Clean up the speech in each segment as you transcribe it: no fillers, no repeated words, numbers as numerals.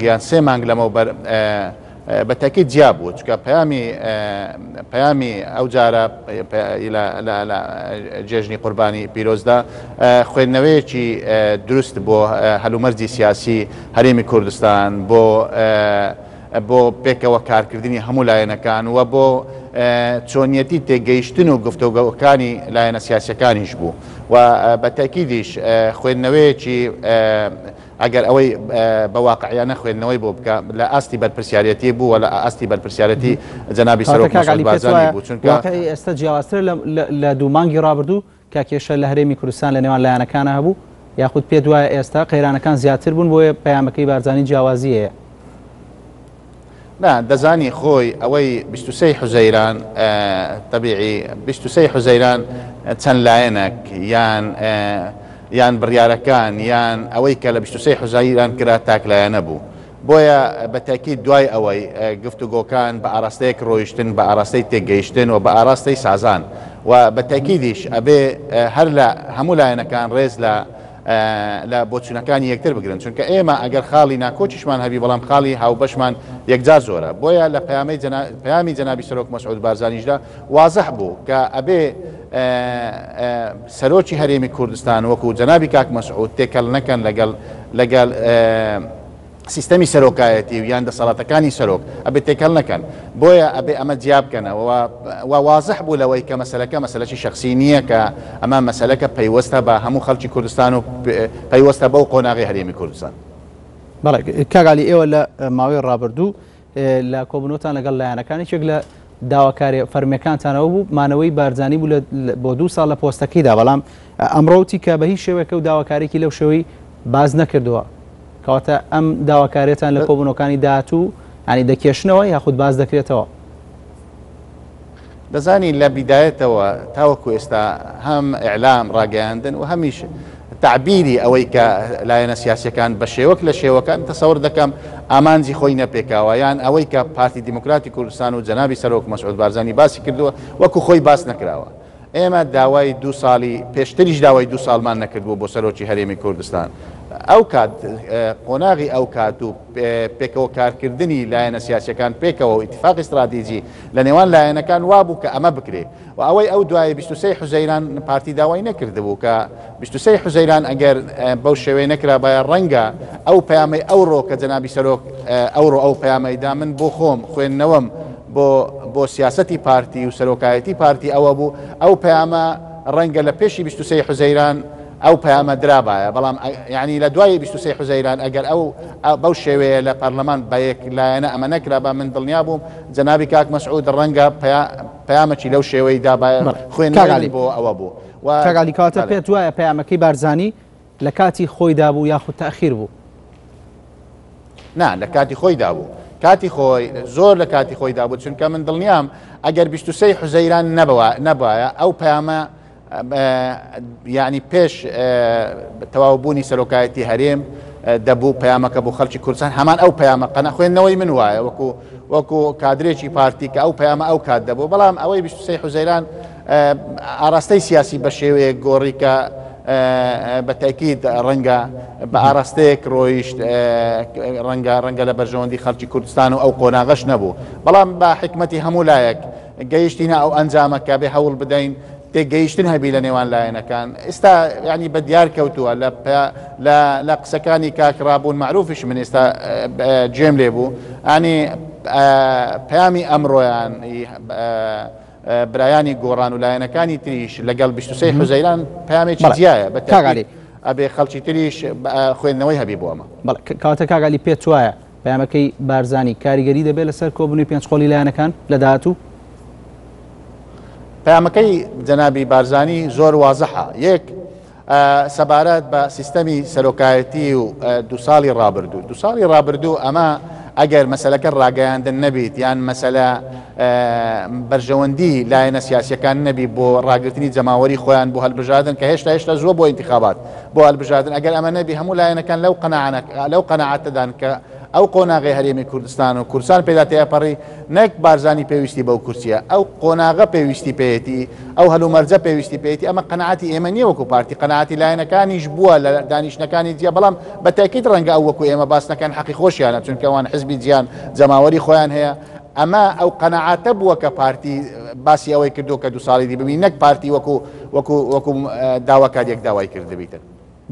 یان سێ مانگ لەمەوبەر بە تەئکید جیا بوو، چونکە پەیامی پەیامی ئەو جارە لە جێژنی قوربانی پیرۆزدا خوێندنەوەیەکی دروست بۆ هەلومەرجی سیاسی هەرێمی کوردستان بۆ بۆ پێکەوە کارکردنی هەموو لایەنەکان و بۆ چۆنیەتی تێگەیشتن و گفتوگۆکانی لایەنە سیاسیەکانیش بوو و بە تەئکیدیش خوێندنەوەیەکی ئەگەر ئەوەی بە واقعیانە خوێندنەوەی بۆ بکا لە ئاستی بەرپرسیارێتی بوو و لە ئاستی بەرپرسیارێتی جەنابی سەرۆک مەسعود بارزانی بوو، چونکە. واقعی ئێستا جیاوازترە لە دوو مانگی ڕابردوو کە کێشە لە هەرێمی کوردستان لە نێوان لایەنەکانا هەبوو، یاخود پێت وایە ئێستا قەیرانەکان زیاتر بوون بۆیە پەیامەکەی بارزانی جیاوازی هەیە؟ نا دەزانی خۆی ئەوەی 23 حوزەیران تەبیعی 23 حوزەیران چەند لایەنەک یان یان بڕیارەکان یان ئەوەی کە لە 23 حوزەیران کرا تاکلایەنە بوو بۆیە بە تاکید دوای ئەوەی گفتوگۆکان بە ئاراستەیەک ڕۆیشتن بە ئاراستەی تێگەیشتن و بە ئاراستەی سازان و بە تاکیدیش ئەبێ هەر لە هەموو لایەنەکان ڕێز لە لە بۆچونەکانی یەکتر بگرن چونکە ئێمە ئەگەر خاڵی ناکۆکیشمان هەبی بەڵام خاڵی هاوبەشمان یەکجار زۆرە بۆیە لە پەیامی جەنا پەیامی جەنابی سەرۆک مەسعود بارزانیشدا وازح بوو کە ئەبێ سەرۆکی هەرێمی کوردستان وەکو جەنابی کاک مەسعود تێکەڵ نەکەن لەگەڵ لەگەڵ سیستەمی سەرۆکایەتی و یان دەسەڵاتەکانی سەرۆک ئەبێ تێکەڵ نەکەن بۆیە ئەبێ ئەمە جیا بکەنەوە و وازح بوو لەوەی کە مەسەلەکە مەسەلەکی شەخسی نییە کە ئەمە مەسەلەکە پەیوەستە بە هەموو خەڵکی کوردستان و پەیوەستە بەو قۆناغی هەرێمی کوردستان. بەڵێ کاک عەلی ئێوە لە ماوەی ڕابردوو لە کۆبوونەوەتان لەگەڵ لایەنەکان یەکێک لە داواکاریە فەرمیەکانتان ئەوە بوو مانەوەی بارزانی بوو بۆ دوو ساڵ لە پۆستەکەیدا بەڵام ئەمڕۆ وتی کە بە هیچ شێوەیەک ئەو داواکاریەکی لەو شێوەی باس نەکردووە کەواتە ئەم داواکاریەتان لە کۆبوونەوەکانی داهاتوو ینی دەکێشنەوە یاخود باس دەکرێتەوە؟ دەزانی لە بیدایەتەوە تاوەکو ئێستا هەم ئیعلام ڕاگەیاندن و هەمیش تەعبیری ئەوەی کە لایەنە سیاسیەکان بە شێوەک لە شێوەکان تەسەور دەکەم ئامانجی خۆی نەپێکاوە یان ئەوەی کە پارتی دیموکراتی کوردستان و جەنابی سەرۆک مەسعود بارزانی باسی کردووە وەکو خۆی باس نەکراوە. ئێمە داوای دوو ساڵی پێشتریش داوای دوو ساڵمان نەکردبوو بۆ سەرۆکی هەرێمی کوردستان. ئەو کات قۆناغی ئەو کات و پێکەوە کارکردنی لایەنە سیاسیەکان پێکەوە و ئیتفاقی ستراتیجی لە نێوان لایەنەکان وابوو کە ئەمە بکرێ و ئەوەی ئەو دوای 23 حوزەیران پارتی داوای نەکردبوو کە 23 حوزەیران ئەگەر بەو شێوەیە نەکرابایە ڕەنگە ئەو پەیامەی ئەوڕۆ کە جەنابی سەرۆک ئەوڕۆ ئەو پەیامەی دا من بۆ خۆم خوێندنەوەم بۆ بۆ سیاسەتی پارتی و سەرۆکایەتی پارتی ئەوە بوو ئەو پەیامە ڕەنگە لە پێشی 23 حوزەیران ئەو پەیامە درابایە بەڵام یعنی لە دوای 23 حوزەیران ئەگەر ئەو بەو شێوەیە لە پەرلەمان بە یەک لایەنە ئەمە نەکرابا من دڵنیا بووم جەنابی کاک مەسعود ڕەنگە پەیامەکی لەو شێوەی دابایە خوێندنەوەی بۆ ئەوە بوو و کاک عەلی کەواتە پێت وایە پەیامەکەی بارزانی لە کاتی خۆیدا بوو یاخود تاخیر بوو؟ نا لە کاتی خۆیدا بوو کاتی خۆی زۆر لە کاتی خۆیدا بوو چونکە من دڵنیام ئەگەر 23 حوزەیران نەبووە نەبایە ئەو پەیامە یعنی پێش تەواوبوونی سەرۆکایەتی هەرێم دەبوو پەیامەکە بۆ خەڵکی کوردستان هەمان ئەو پەیامە قەنە خوێندنەوەی من وایە وەکو وەکو کادرێکی پارتی کە ئەو پەیامە ئەو کات دەبوو بەڵام ئەوەی 23 حوزەیران ئاراستەی سیاسی بە شێوەیەک گۆڕی کە بە تاکید ڕەنگە بە ئاراستەیەک ڕۆیشت ڕەنگە ڕەنگە لە بەرژەوەندی خەڵکی کوردستان و ئەو قۆناغەش نەبوو بەڵام بە حکمەتی هەموو لایەک گەیشتینە ئەو ئەنجامە کە بێ هەوڵ بدەین تێگەیشتن هەبی لە نێوان لایەنەکان ئێستا ینی بە دیار کەوتووە لە لە قسەکانی کاک ڕابوون معروفیش من ئێستا گوێم لێ بوو ئەنی پەیامی ئەمڕۆیان برایانی گۆڕان و لایەنەکانی تریش لەگەڵ 23 حوزەیران پەیامێکی جیایە بە تاکالی ئەبێ خەڵکی تریش خوێندنەوەی هەبی بۆ ئەمە. بەڵێ کەواتە کاک عەلی پێت وایە پەیامەکەی بارزانی کاریگەری دەبێت لەسەر کۆبوونەوەی پێنج قۆڵی لایەنەکان لە داهاتوو؟ پەیامەکەی جەنابی بارزانی زۆر وازحە یەک سەبارەت بە سیستەمی سەرۆکایەتی و دوو ساڵی ڕابردوو دوو ساڵی ڕابردوو ئەمە ئەگەر مەسەلەکە ڕاگەیاندن نەبیت یان مەسەلە بەرژەوەندی لایەنە سیاسیەکان نەبی بۆ ڕاگرتنی جەماوەری خۆیان بۆ هەلبژاردن کە هێشتا هێشتا زووە بۆ ئینتخابات بۆ هەلبژاردن ئەگەر ئەمە نەبی هەموو لایەنەکان لەو قەناعەنە لەو قەناعەتەدان کە ئەو قۆناغی هەرێمی کوردستان و کوردستان پێدا تێپەڕی نەک بارزانی پێویستی بەو کورسیە ئەو قۆناغە پێویستی پێیەتی ئەو هەلومەرجە پێویستی پێیەتی ئەمە قەناعەتی ئێمە نییە وەکو پارتی قەناعەتی لایەنەکانیش بووە لە دانیشتنەکانی جیا بەڵام بە تاکید ڕەنگە ئەو وەکو ئێمە باس نەکەن حەقی خۆشیانە چونکە ئەوان حزبی جیان جەماوەری خۆیان هەیە ئەمە ئەو قەناعەتە بووە کە پارتی باسی ئەوەی کردووە کە دوو ساڵی دی ببین نەک پارتی وەکو وەکو وەکو داواکاریەک داوای کردبیتن.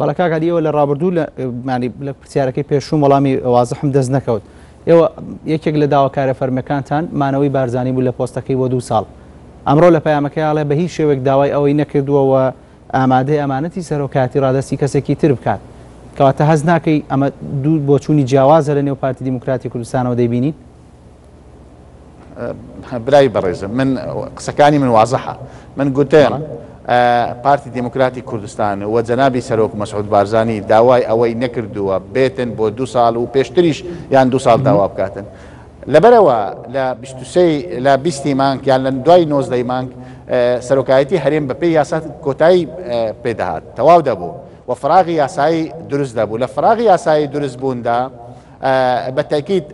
بەڵێ کاک عەلی ئێوە لە ڕابردوو لە مانی لە پرسیارەکەی پێشووم وەڵامی وازحم دەست نەکەوت ئێوە یەکێک لە داواکارە فەرمیەکانتان مانەوەی بارزانی بوو لە پۆستەکەی بۆ دوو ساڵ ئەمڕۆ لە پەیامەکەی ئاڵێ بە هیچ شێوەیەک داوای ئەوەی نەکردووە و ئامادەی ئەمانەتی سەرۆکایەتی ڕادەستی کەسێکی تر بکات کەواتە هەست ناکەی ئەمە دوو بۆچوونی جیاوازە لە نێو پارتی دیموکراتی کوردستانەوە دەیبینین؟ برای بەڕێزم من قسەکانی من وازحە من گوتم پارتی دیموکراتی کوردستان و جەنابی سەرۆک مەسعود بارزانی داوای ئەوەی نەکردووە بێتن بۆ دو ساڵ و پێشتریش یان دو ساڵ داوا بکاتن لەبەرەوە لە 23 لە 20 مانگ یان لە دوای 19 مانگ سەرۆکایەتی هەرێم بەپێی یاسا کۆتایی پێدەهات تەواو دەبوو و فراغی یاسایی دروست دەبوو لە فراغی یاسایی دروست بووندا بە تەئکید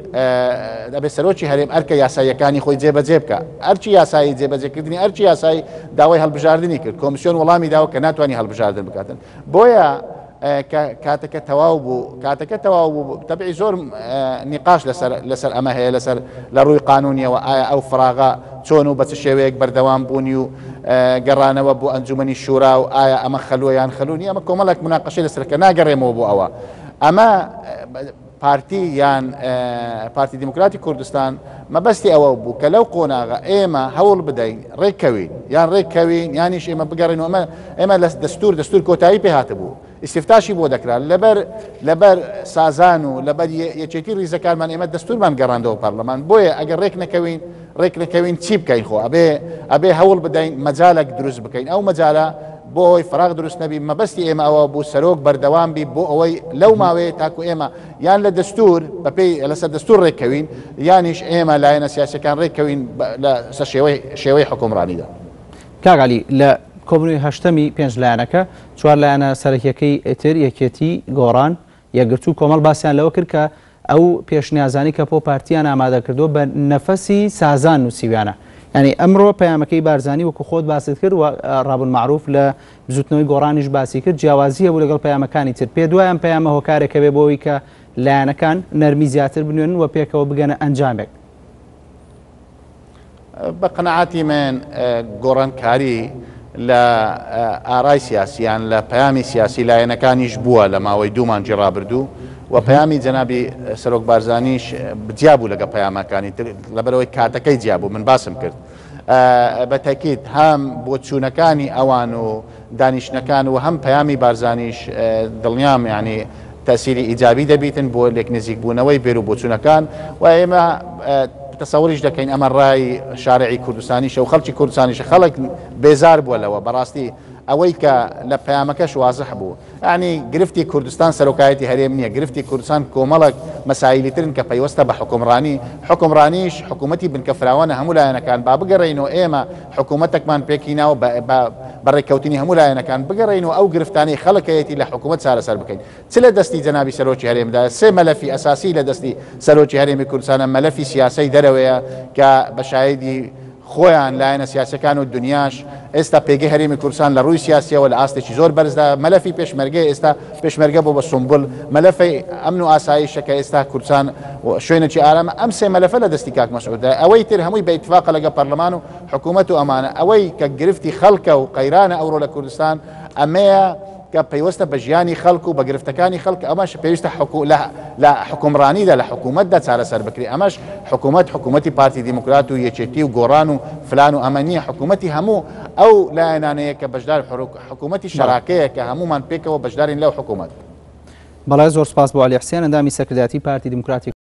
دەبێت سەرۆکی هەرێم ئەرکە یاساییەکانی خۆی جێبەجێ بکە ئەرکی یاسایی جێبەجێکردنی ئەرکی یاسایی داوای هەڵبژاردنی کرد کۆمیسیۆن وەڵامی داوە کە ناتوانانی هەڵبژاردن بکاتن بۆیە کە کاتەکە تەواو بوو کاتەکە تەواو بوو تەبعی زۆر نیقاش لەسەر لەسەر ئەمە هەیە لەسەر لە ڕووی قانونیەوە ئایا ئەو فراغە چۆن و بە چ شێوەیەک بەردەوام بوونی و گەڕانەوە بۆ ئەنجومەنی شورا و ئایا ئەمە خەلوە یان خەلونی ئەمە کۆمەڵێک مناقەشەی لەسەر کە ناگەڕێمەوە بۆ ئەوە ئەمە پارتی یان پارتی دیموکراتی کوردستان مەبەستی ئەوە بوو کە لەو قۆناغە ئێمە هەوڵ بدەین ڕێککەوین یان ڕێککەوین یانیش ئێمە بگەڕین ئەمە ئێمە لە دەستور دەستور کۆتایی پێ هاتبوو ئیسفتاشی بۆ دەکرا لەبەر لەبەر سازان و لەبەر یەکێتی ریزەکانمان ئێمە دەستورمان گەڕاندەوە پەرلەمان بۆیە ئەگەر ڕێک نەکەوین ڕێک نەکەوین چی بکەین خۆ ئەبێ ئەبێ هەوڵ بدەین مەجالێک دروست بکەین ئەو مەجالە بۆ ئەوەی فراغ دروست نەبی مەبەستی ئێمە ئەوە بوو سەرۆک بەردەوام بی بۆ ئەوەی لەو ماوەیە تاکو ئێمە یان لە دەستور بەپێی لەسەر دەستور ڕێککەوین یانیش ئێمە لایەنە سیاسەکان ڕێککەوین لە شێوەی شێوەی حکومڕانیدا. کاک عەلی لە کۆبوونەوەی هەشتەمی پێنج لایەنەکە چوار لایەنە سەرەکیەکەی تر یەکێتی، گۆڕان، یەکگرتوو، کۆمەڵ باسیان لەوە کرد کە ئەو پێشنیازانەی کە پۆ پارتیان ئامادە کردووە بە نەفەسی سازان نووسیویانە. یانی ئەمڕۆ پەیامەکەی بارزانی وەکو خۆت باست کرد و ڕابون مەعروف لە بزوتنەوەی گۆڕانیش باسی کرد جیاوازی هەبوو لەگەڵ پەیامەکانی تر. پێت وایە ئەم پەیامە هۆکارێکە بێ بۆ ئەوەی کە لایەنەکان نەرمی زیاتر بنوێنن و پێکەوە بگەنە ئەنجامێک؟ بە قەناعەتی من گۆڕانکاری لە ئارای سیاسی یان لە پەیامی سیاسی لایەنەکانیش بووە لە ماوەی دوو مانگی ڕابردوو و پەیامی جەنابی سەرۆک بارزانیش جیا بوو لەگە پەیامەکانی تر لەبەرەوەی کاتەکەی جیا بوو من باسم کرد بە تەکید هەم بۆچوونەکانی ئەوان و دانیشتنەکان و هەم پەیامی بارزانیش دڵنیام یانی تەسیری ئیجابی دەبیتن بۆ لێک نزیک بوونەوەی بێر و بۆچوونەکان و ئێمە تەسەوریش دەکەین ئەمە ڕای شارعی کوردستانیشە و خەڵکی کوردستانیشە خەڵک بێزار بووە لەوە بەڕاستی ئەوەی کە لە پەیامەکەش وازح بوو یانی گرفتی کوردستان سەرۆکایەتی هەرێم نییە، گرفتی کوردستان کۆمەڵێک مەسایلی ترن کە پەیوەستە بە حوکمڕانی، حوکمڕانیش حکوومەتی بنکە فراوانە هەموو لایەنەکان، با بگەڕێینەوە ئێمە حکوومەتەکمان پێکهیناوە بە بە بە ڕێککەوتنی هەموو لایەنەکان بگەڕێینەوە ئەو گرفتانەی خەڵک هەیەتی لە حکوومەت چارەسەر بکەین چ لە دەستی جەنابی سەرۆکی هەرێمدایە سێ مەلەفی ئەساسی لە دەستی سەرۆکی هەرێمی کوردستانە مەلەفی سیاسەی دەرەوەیە کە بە شایدی خۆیان، لایەنە سیاسیەکان و دنیاش، ئێستا پێگەی هەرێمی کوردستان لە ڕووی سیاسیەوە لە ئاستێکی زۆر بەرزدا، مەلەفی پێشمەرگەیە ئێستا پێشمەرگە بۆ بە سومبول، مەلەفی ئەمن و ئاسایشە کە ئێستا کوردستان شوێنێکی ئارامە، ئەم سێ مەلەفە لە دەستی کاک مەسعوددایە، ئەوەی تر هەمووی بە ئیتفاقە لەگەڵ پەرلەمان و حکوومەت و ئەمانە، ئەوەی کە گرفتی خەڵکە و قەیرانە ئەوڕۆ لە کوردستان ئەمەیە، کە پەیوەستە بە ژیانی خەڵک و بە گرفتەکانی خەڵک، ئەمەش پێویستە لە حوکمڕانیدا، لە حکوومەتدا چارەسەر بکرێ، ئەمەش حکوومەت حکوومەتی پارتی دیموکرات و یەکێتی و گۆڕان و فلان و ئەمە نییە، حکوومەتی هەموو ئەو لایەنانەیە کە بەشدار حکوومەتی شەراکەیە کە هەموومان پێکەوە بەشدارین لەو حکوومەت. بەڵێ زۆر سوپاس بۆ عەلی حسێن ئەندامی سەرکردایەتی پارتی دیموکراتی.